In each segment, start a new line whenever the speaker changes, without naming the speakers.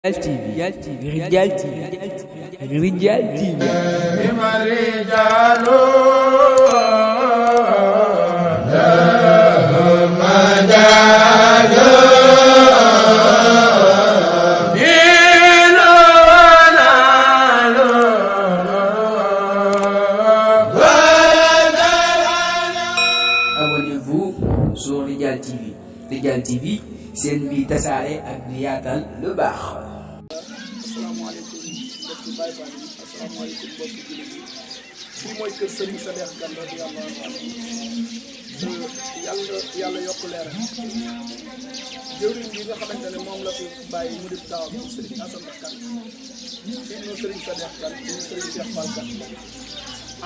Rijal TV, Rijal TV, Rijal TV. Abonnez-vous sur Rijal TV. Rijal TV, c'est une vie tasaare ak di yaatal lu baax.
asalaamaaleykum mbokki Baye Fall yi asalaamaaleykum mbokki jullit yi fii mooy kër Serigne Sadikh Kane radiyallahu anhu yàlla yokk leeram jëwriñ bi nga xamante ne moom la fi bàyyi mu di taaw Serigne Assane Kane ibnu Serigne Sadikh Kane ibnu Serigne Cheikh Fall Kane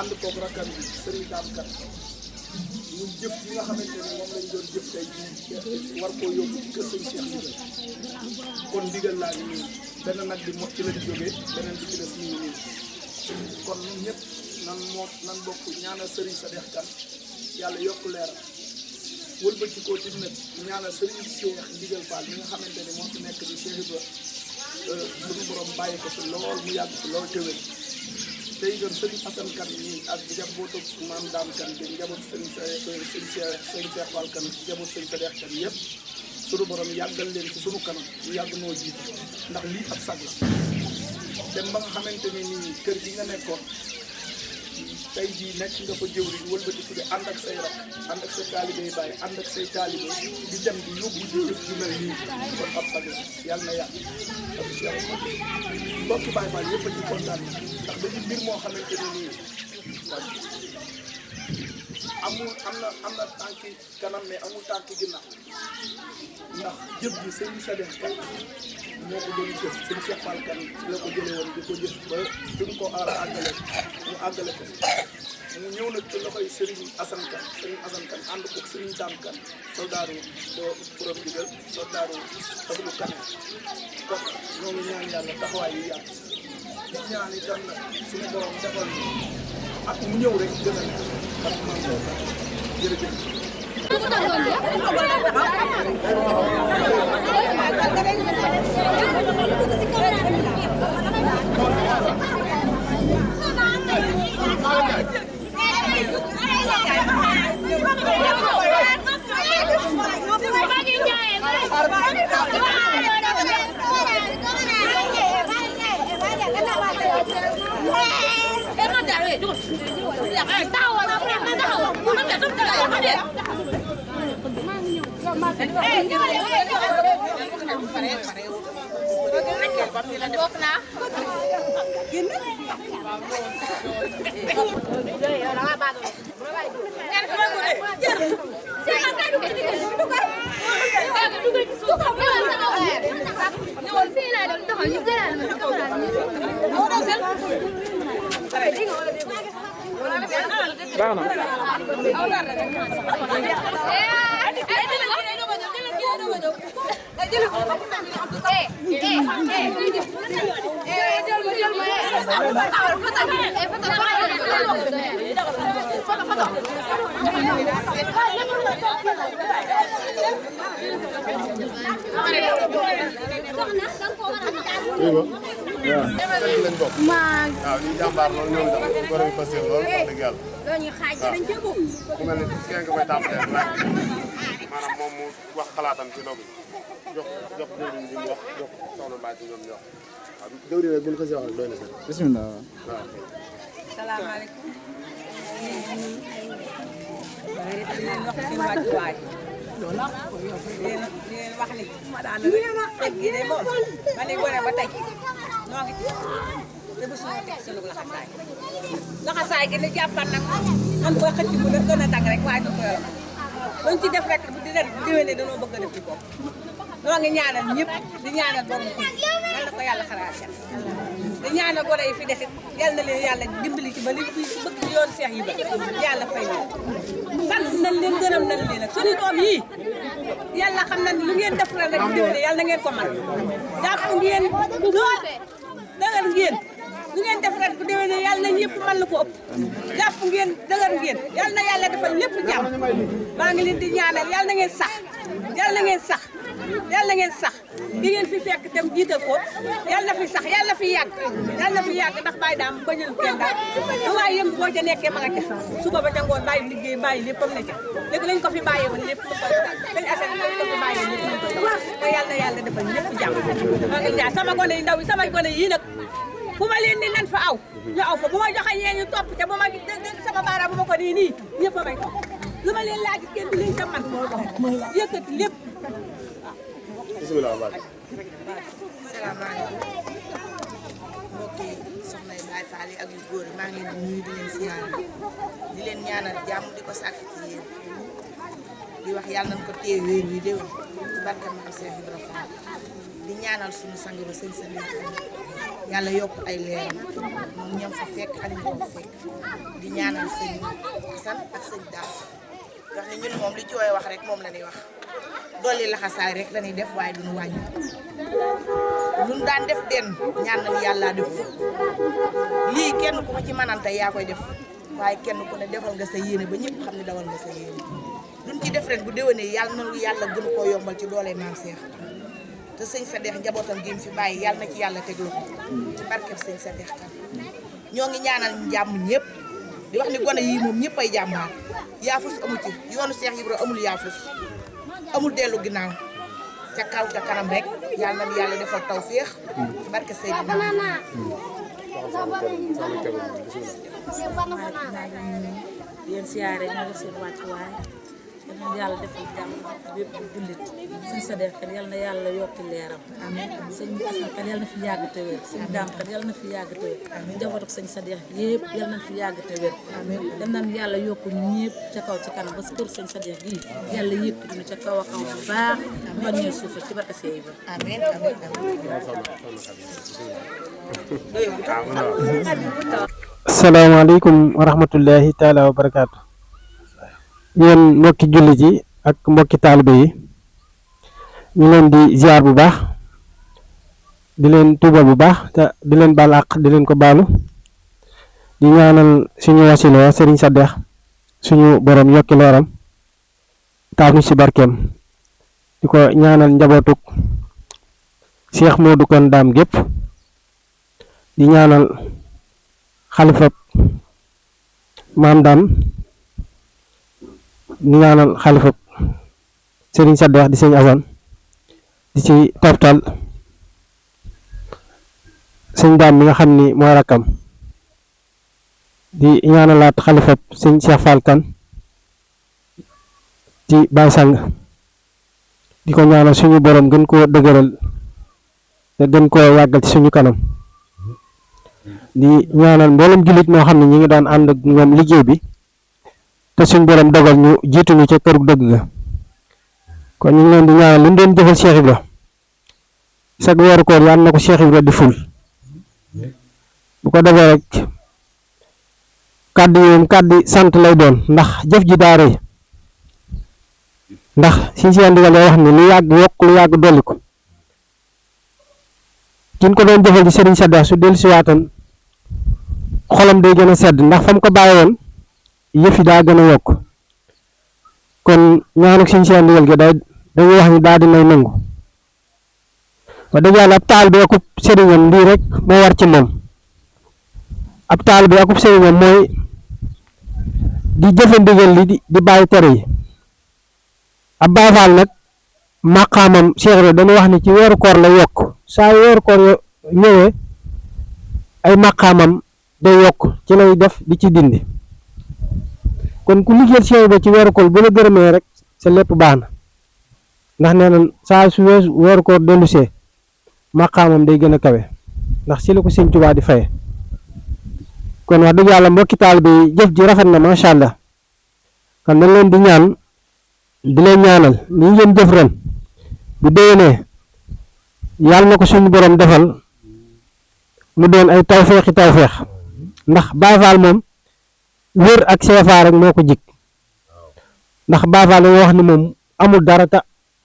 ànd koog rakkam bi Serigne Dame Kane ñun jëf yi nga xamante ne moom lañ doon jëf tey jii war koo yóbbu ci kër Serigne Cheikh Ndigal kon ndigal laa ngi nii benn nag bi ci lañ jógee beneen bi ci des ñu ngi nii kon ñun ñëpp nan bokk ñaanal Serigne Sadikh Kane yàlla yokk leeram wëlbati ko ci nag ñaanal Serigne Cheikh Ndigal Fall mi nga xamante ne moo fi nekk di Cheikh Ibra suñu borom bàyyi ko fi lool mu yàgg fi lool téwél tey gën Serigne Assane Kane nii ak njabootu maam Dame Kane bi njabootu Serigne Cheikh Fall Kane njabootu Serigne Sadikh Kane yëpp suñu borom yàggal leen ci suñu kanam ñu yàgg noo jiitu ndax lii ab sag la dem ba nga xamante ne nii kër gi nga nekkoon tey jii nekk nga fa jëwriñ wëlbati ku di ànd ak say rak ànd ak say taalibe yi bàyyi ànd ak say taalibe di dem di yóbbu di jëf ju mel nii kon ab sag la yàlla na yàgg ak Cheikh mbokki Baye Fall yëpp a ci kontaan ndax dañu mbir moo xamante ne nii am na tànki kanam mais amul tànki ginnaaw ndax jëf ji Serigne Sadikh Kane moo ko doon jëf Serigne Cheikh Fall Kane la ko jëlee woon di ko jëf ba fi mu ko àggale mu àggale ko mu ñëw nag ci loxoy Serigne Assane Kane ànd ko Serigne Dame Kane soldaaru borom digal soldaaru Abdou Kane kon ñoo ngi ñaan yàlla taxawaay yi yàgg di ñaan itam nag suñu borom defal ak mu ñëw rek gën a nekk ak man loolu jërëjëf.
waaw ñu jàmbaar loolu ñoom tam góor yi fas yéene lool wax dëgg yàlla waaw ku mel ni kenn nga koy tàmbalee laaj maanaam moom mu wax xalaatam ci ndogu jox jëwriñ bi mu wax jox soxna Mbaye ci ñoom ñu wax waaw jëwriñ rek bu ñu ko si wax rek doy na sax bismillah waaw
salaamaaleykum wax ci wàccuwaay leen wax ni ma daan teg gi de moom ma ni gore ba tey noo ngi ci te bu suñu teg sunu laxasaay gi ni jàppan nag man koy xëcc bu gën a tàng rek waaye du ko yor luñ ci def rek bu di ren déwénee dañoo bëgg a def ci bopp noo ngi ñaanal ñëpp di ñaanal borom ko yal na ko yàlla xaraat di ñaanal gone yi fi desit yal na leen yàlla dimbali ci ba li bëgg yoon Seex yi ba yàlla fay leen sant nañ leen gërëm nañ leen nag suñu doom yii yàlla xam na lu ngeen def rek déwénee yàlla na ngeen ko man jàpp ngeen lool dëgër ngeen lu ngeen def ren bu déwénee yàlla na ñëpp mën na ko ëpp jàpp ngeen dëgër ngeen yàlla na yàlla defal lépp jàmm maa ngi leen di ñaanal yàlla na ngeen sax yàlla na ngeen sax yàlla na ngeen sax ki ngeen fi fekk tam jiital ko yàlla na fi sax yàlla na fi yàgg ndax bàyyi daam bañul kenn daal lu waay yëngu boo ca nekkee ma nga ca suba ba ca ngoon bàyyi liggéey bàyyi léppam ne ca léegi lañ ko fi bàyyee woon lépp lu koy dañ asal lañ ko fi bàyyee lépp luñ koy dox te yàlla defal ñëpp jàmm ma ngi ñaan sama gone yi ndaw yi sama gone yii nag fu ma leen ni nan fa aw ñu aw fa bu ma joxe ñee ñu topp ca bu ma sama baaraam bu ma ko nii ñëpp a may topp lu ma leen laaj kenn du leen ca man yëkkati lépp
bismillah baay
salaamaaleykum mbokki soxna yi Baay Faal yi ak yu góor yi maa ngi leen di nuyu di leen siyaare di leen ñaanal jàmm di ko sàkk ci yéen di wax yàlla nañ ko téye wéer wi déwén ci barke Maam Cheikh Ibra Fall di ñaanal suñu sang ba sëñ sa yàlla yokk ay leeram moom ñam fa fekk ak ñu ko fekk di ñaanal sëñ Asan ak sëñ Daam wax ni ñun moom li ci wax rek moom la ñuy wax dolli laxasaay rek la ñuy def waaye duñu wàññi ñun daan def den ñaan nañu yàlla def fukk lii kenn ku ko ci mënante yaa koy def waaye kenn ku ne defal nga sa yéene ba ñëpp xam ne dawal nga sa yéene duñ ci def ren bu déwénee yàlla na yàlla gën koo yombal ci doole Maam Cheikh te sëñ Sadex njabootam gi mu fi bàyyi yàlla na ci yàlla teg loxo ci barkeb sëñ Sadex kan ñoo ngi ñaanal jàmm ñëpp di wax ni gone yii moom ñëpp ay jàmbaar yaafus amu ci yoonu Cheikh Ibra amul yaafus amul dellu ginnaaw ca kaw ca kanam rek yàlla na yàlla defal tawféex ci barke Seydina
yéen siyaare ñu ngi seen wàccuwaay yàlla defal jàmm bépp jullit sëñ Sadex kat yal na yàlla yokki leeram sëñ Asan kat yal na fi yàgg te wér sëñ Daam kat yal na fi yàgg te wér njabootu sëñ Sadex yëpp yal na fi yàgg te wér yal na yàlla yokku ñëpp ca kaw ci kanam ba si kër sëñ Sadex gi yàlla yëkkati ñu ca kaw a kaw bu baax bañee suufa ci barke Sey ba
amiin
asalaamaaleykum wa rahmatullahi taala wa barakaatu yéen mbokki jullit yi ak mbokki taalibe yi ñu leen di ziar bu baax di leen tuubal bu baax te di leen baal àq di leen ko baalu di ñaanal suñu wasila Serigne Sadex suñu borom yokki leeram taaf ñu ci barkeem di ko ñaanal njabootuk Cheikh Modou Kon Daam gépp di ñaanal xalifa maam Daam di ñaanal xalifa Serigne Sadex di sëñ Asan di ci toftal sëñ Daam mi nga xam ni mooy rakkam di ñaanalaat xalifa sëñ Cheikh Fall Kan ci Baay Sang di ko ñaanal suñu borom gën koo dëgëral te gën koo yàggal ci suñu kanam di ñaanal mboolem jullit moo xam ne ñi ngi daan ànd ak ñoom liggéey bi te suñ borom dogal ñu jiituñu ca këru dëgg ga kon ñu ngi leen di ñaanal lu ñu doon jëfal Cheikh Ibra chaque weeru koor yàlla na ko Cheikh Ibra di ful bu ko defee rek kàddu yi moom kàddu sant lay doon ndax jëf ji daa rëy ndax siñ si ndigal wax ni lu yàgg yokk lu yàgg dolli ko kiñ ko doon jëfal di Serigne Sadex su dellu si waatan xolam day gën a sedd ndax fa mu ko bàyyi woon yëf yi daa gën a yokk kon ñaanuk siñ si ndigal gi dañuy wax ni daa dinay nangu wax dëgg yàlla ab taal bi akub sëriñam lii rek moo war ci moom ab taal bi akub sëriñam mooy di jëfe ndigal li di bàyyi tere yi ab Baay Faal nag maqaamam Cheikh Ibra dañu wax ni ci weeru koor la yokk saa weeru koor ñëwee ay maqaamam day yokk ci lay def di ci dindi kon ku liggéeyal Cheikh Ibra ci weeru koor bu la gërëmee rek sa lépp baax na ndax nee na saa su weeru koor dellusee maqaamam day gën a kawe ndax ci la ko Sëñ Tuubaa di faye kon wax dëgg yàlla mbokki taalibe yi jëf ji rafet na macha allah kon dañ leen di ñaan di leen ñaanal ni ngeen jëf ren bu déwénee yàlla na ko suñu borom defal mu doon ay tawféexi tawféex ndax Baay Faal moom wér ak CFA rek moo ko jig ndax Baay Faal dañoo wax ni moom amul dara te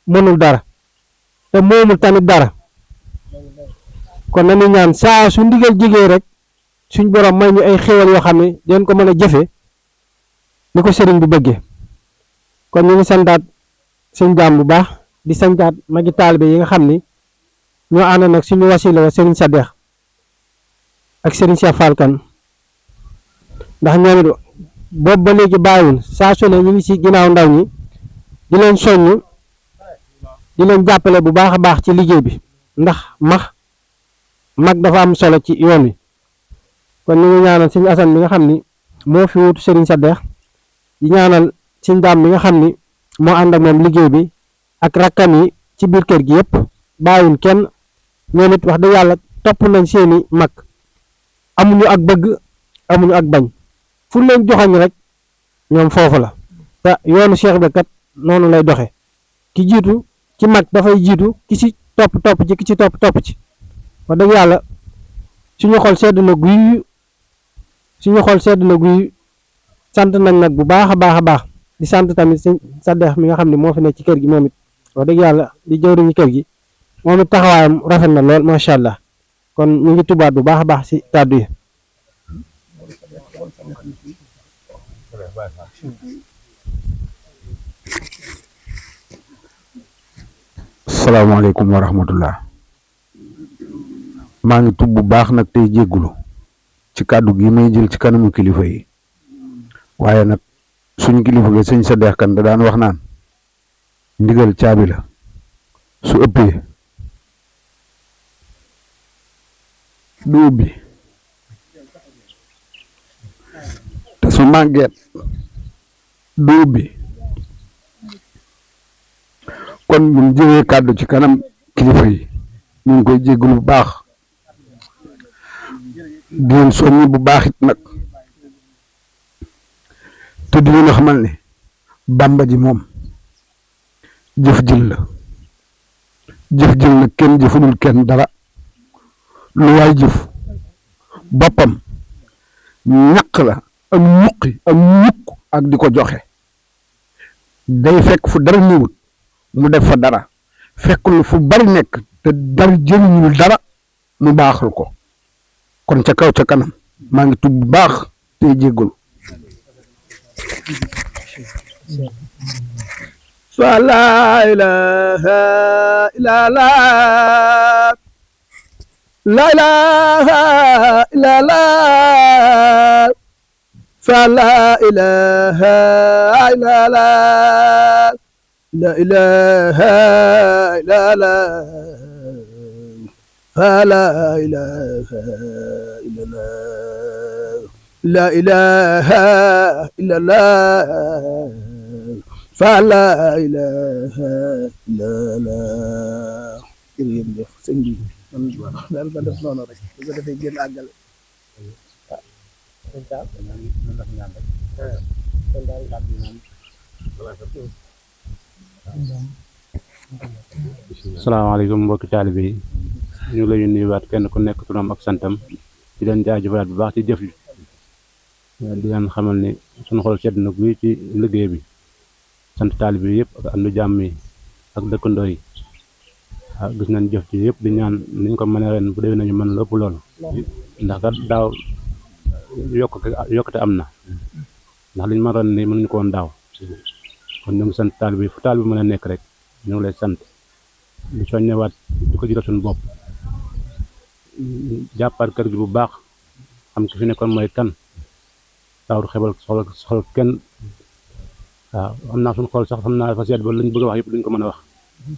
mënul dara te moomul tamit dara kon nañu ñaan saa su ndigal jigee rek suñ borom may ñu ay xéwal yoo xam ne den ko mën a jëfe ni ko sëriñ bi bëggee kon ñu ngi santaat sëñ Daam bu baax di santaat magi taalibe yi nga xam ni ñoo ànd nag suñu wasila wa Serigne Sadex ak Serigne Cheikh Fall Kane ndax ñoom it boobu ba léegi bàyyiwul saa su ne ñu ngi ci ginnaaw ndaw ñi di leen soññ di leen jàppale bu baax a baax ci liggéey bi ndax mag dafa am solo ci yoon wi kon ñu ngi ñaanal Serigne Assane bi nga xam ni moo fi wutu Serigne Sadex di ñaanal Serigne Dame bi nga xam ni moo ànd ak moom liggéey bi ak rakkam yi ci biir kër gi yëpp bàyyiwul kenn ñoom it wax dëgg yàlla topp nañ seeni mag amuñu ak bëgg amuñu ak bañ fu leen joxañ rek ñoom foofu la te yoonu Cheikh bi kat noonu lay doxe ki jiitu ci mag dafay jiitu ki ci topp ci ki ci topp ci wax dëgg yàlla suñu xol sedd na guy sant nañ nag bu baax a baax di sant tamit Serigne Sadex mi nga xam ne moo fi nekk ci kër gi moom it wax dëgg yàlla di jëwriñu kër gi moom it taxawaayam rafet na lool macha allah kon ñu ngi tubaat bu baax a baax ci kàddu yi.
salaamaaleykum wa rahmatullah maa ngi tub bu baax nag tey jéggulu ci kàddu gi may jël ci kanamu kilifa yi waaye nag suñ kilifa gi Serigne Sadex Kane da daan wax naan ndigal caabi la su ëppee du ubbi te su màggeet du ubbi kon buñ jëwee kàddu ci kanam kilifa yi ñu ngi koy jéggulu bu baax di leen soññi bu baax it nag te di leen xamal ne Bàmba ji moom jëf jël la kenn jëfulul kenn dara lu waay jëf boppam ñaq la ak ñuqi ak ñukk ak di ko joxe day fekk fu dara ñëwut mu def fa dara fekk lu fu bari nekk te dara jëriñul dara mu baaxal ko kon ca kaw ca kanam maa ngi tudd bu baax tey jéggalu fa laa ilaaha illallaah laa ilaaha illallaah fa laa ilaaha illallaah laa ilaaha illallaah fa laa ilaaha illallaah laa ilaaha illallaah fa laa ilaaha illallaah jërëjëf sëñ bi daal ko def noonu rek bu ko defee génn àggale
salaamaaleykum mbokki taalibe yi ñu ngi lay nuyuwaat kenn ku nekk turam ak santam di leen jaajëfalaat bu baax ci jëf yi di leen xamal ni suñu xol sedd na guy ci liggéey bi sant taalibe yi yëpp ak andu jàmm yi ak dëkkandoo yi waaw gis nañ jëf ci yëpp di ñaan niñ ko mën a ren bu déwé nañu mën lépp loolu ndax kat daaw yokkute am na ndax liñ ma ron ni mënuñu ko woon daaw kon ñu ngi sant taalibe yi fu taalibe bi mën a nekk rek ñu ngi lay sant di soññewaat di ko jëlee suñu bopp jàppaat kër gi bu baax xam ki fi nekkoon mooy kan taawul xebal soxla kenn waaw am naa suñu xool sax xam naa dafa seet ba lañ bëgg a wax yëpp duñ ko mën a wax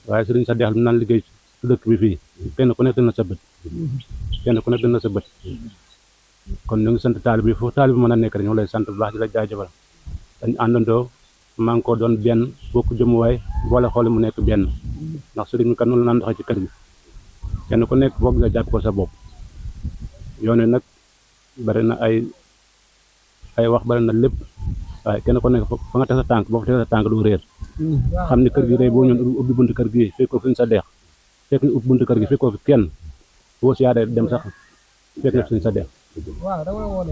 waaye Serigne Sadex lu naan liggéey ci dëkk bi fii kenn ku nekk dina sa bët kon ñu ngi sant taalibe bi foofu taalibe bi mën a nekk rek ñu lay sant bu baax di la jaajëfal dañ àndandoo maa ngi ko doon benn bokk jëmuwaay boole xoole mu nekk benn ndax Serigne kan noonu la naan doxee ci kër gi kenn ku nekk foog nga jàpp ko sa bopp yoone nag bari na ay wax bari na lépp waaye kenn ku nekk fa nga teg sa tànk boo fa teg sa tànk du réer xam ni kër gi day boo ñoon ubbi buntu kër gi fekk ko fi Serigne Sadex fekk ni ubbi buntu kër gi fekk ko fi kenn boo siyaaree dem sax fekk na Serigne Sadex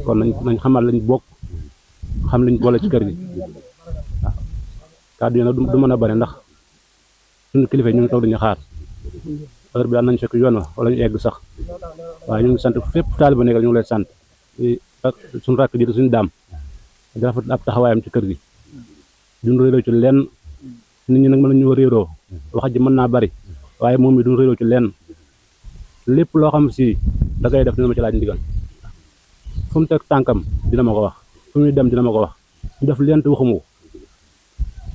kon nañ xamal lañ bokk xam lañ boole ci kër gi waaw kàddu yi nag du mën a bari ndax suñu kilifa ñu ngi toog dañu xaar heure bi daan nañ fekk yoon wala ñu egg sax waaye ñu ngi sant fépp taalibe nekk ñu ngi lay sant ak suñu rakk ji suñu daam dafa ab taxawaayam ci kër gi duñu réeroo ci lenn nit ñi nag mën nañu réeroo wax ji mën naa bari waaye moom mi duñu réeroo ci lenn lépp loo xam si da koy def dina ma ci laaj ndigal fu mu teg tànkam dina ma ko wax fu muy dem dina ma ko wax ñu def lent waxumu ko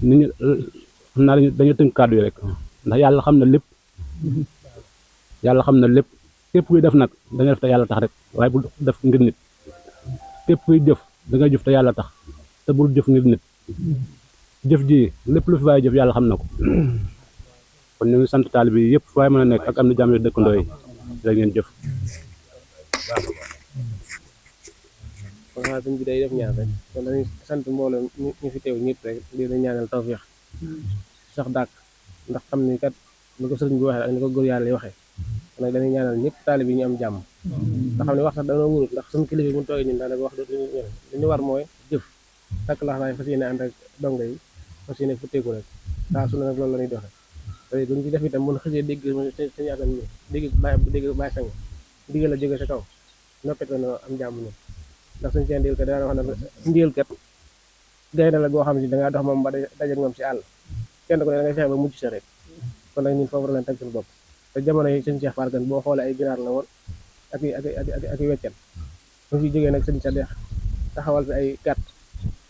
nit ñi xam naa dañu tënk kàddu yi rek ndax yàlla xam na lépp yàlla xam na lépp képp kuy def nag da nga def te yàlla tax rek waaye bul def ngir nit képp kuy jëf da ngay jëf te yàlla tax te bul jëf ngir nit jëf ji lépp lu fi waaye jëf yàlla xam na ko kon ñu ngi sant taalibe yi yëpp waaye mën a nekk ak am na jàmm yi dëkkandoo yi da ngeen jëf
waaw sëñ bi day def ñaan rek kon dañuy sant mbooloo ñu fi teew ñëpp rek di leen ñaanal tawfeex sax dàkk ndax xam ni kat ni ko sëriñ bi waxee ak ni ko góor yàlla yi waxee kon nag dañuy ñaanal ñëpp taalibe yi ñu am jàmm nga xam ne wax sax dañoo wóorut ndax suñu kilifa yi mu toogee ñun daanaka wax dootuñu ñëw li ñu war mooy jëf takk laxaay fas yéene ànd ak donga yi fas yéene futteeku rek saa su ne nag loolu la ñuy doxe te buñ ci def itam mun xësee dégg sëñ Asan ni dégg bàyyi sang ndigal la jóge sa kaw noppet na am jàmm ñun ndax suñu seen ndigal kat daan wax ne ndigal kat gaynde la goo xam ne dangaa dox moom ba dajeek moom si àll kenn ko ne da ngay fexe ba mujj sa rek kon nag ñun foofu la leen teg suñu bopp te jamono yi sëñ Cheikh Fall Kane boo xoolee ay ginaar la woon ak i weccen mu fi jógee nag sëñ sa deex taxawal fi ay gàtt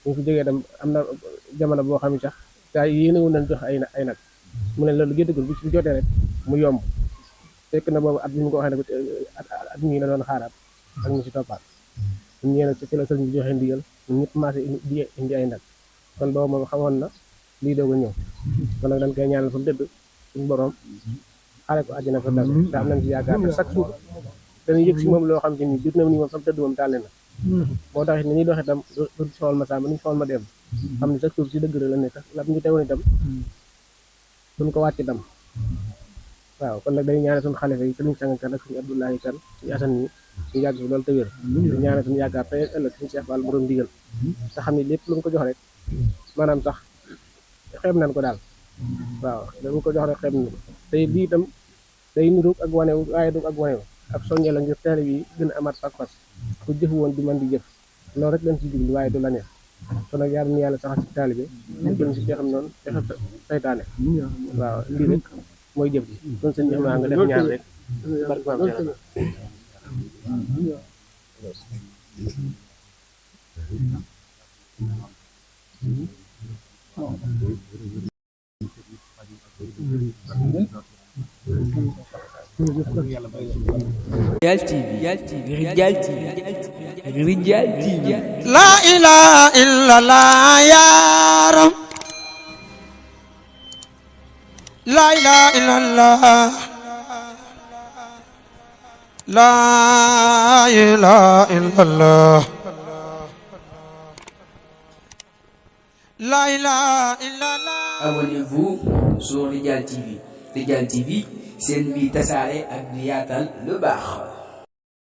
mu fi jógee dem am na jamono boo xam ne sax gaa yi yéene woon nañ jox ay nag mu ne loolu géddagul bu jotee rek mu yomb fekk na boobu at bi mu ko waxee ne at mii la doon xaaraat ak ñu si toppaat ñun ñee ci la sëriñ bi joxe ndigal ñun ñëpp maase indi ay nag kon boobu moom xamoon na lii doog a ñëw kon nag dañ koy ñaanal fa dëdd suñu borom xaare ko àjjana fa dal te am nañ ci yaakaar te chaque jour dañuy yëg si moom loo xam te ni jot na ni moom fa dëdd moom tàlle na moo tax ni ñuy doxee itam du soxal ma sàmm ni ñu soxal ma dem xam ne chaque jour si dëgg la ne tax la ñu teewoon itam duñ ko wàcc itam waaw kon nag dañuy ñaanal suñu xalifa yi sëriñ Sang Kan ak suñu Abdoulaye Kan suñu Asan yi ñu yàgg fi loolu te wér di ñaanal suñu yaakaar tey ëllëg suñu Cheikh Fall borom ndigal te xam ne lépp lu mu ko jox rek maanaam sax xeeb nañ ko daal waaw lu mu ko jox rek xeeb nañ ko tey lii itam day niroog ak wanewu waaye du ak wanewu ab soññee la ngir teel yi gën a amaat pas-pas ku jëf woon di mën di jëf loolu rek lañ ci jublu waaye du la neex kon nag yàlla na yàlla saxal ci taalibe ñu gën si xam noonu fexe saytaane waaw lii rek mooy jëf ji kon sëñ bi xam naa nga def ñaan rek barke maam
Rijal TV, Rijal TV, Rijal TV.
La ilaha illallah ya Rab. La ilaha illallah. La ilaha illallah. La ilaha illallah.
Abonnez-vous sur Rijal TV. Rijal TV, c'est une vie tasaare ak di yaatal lu baax.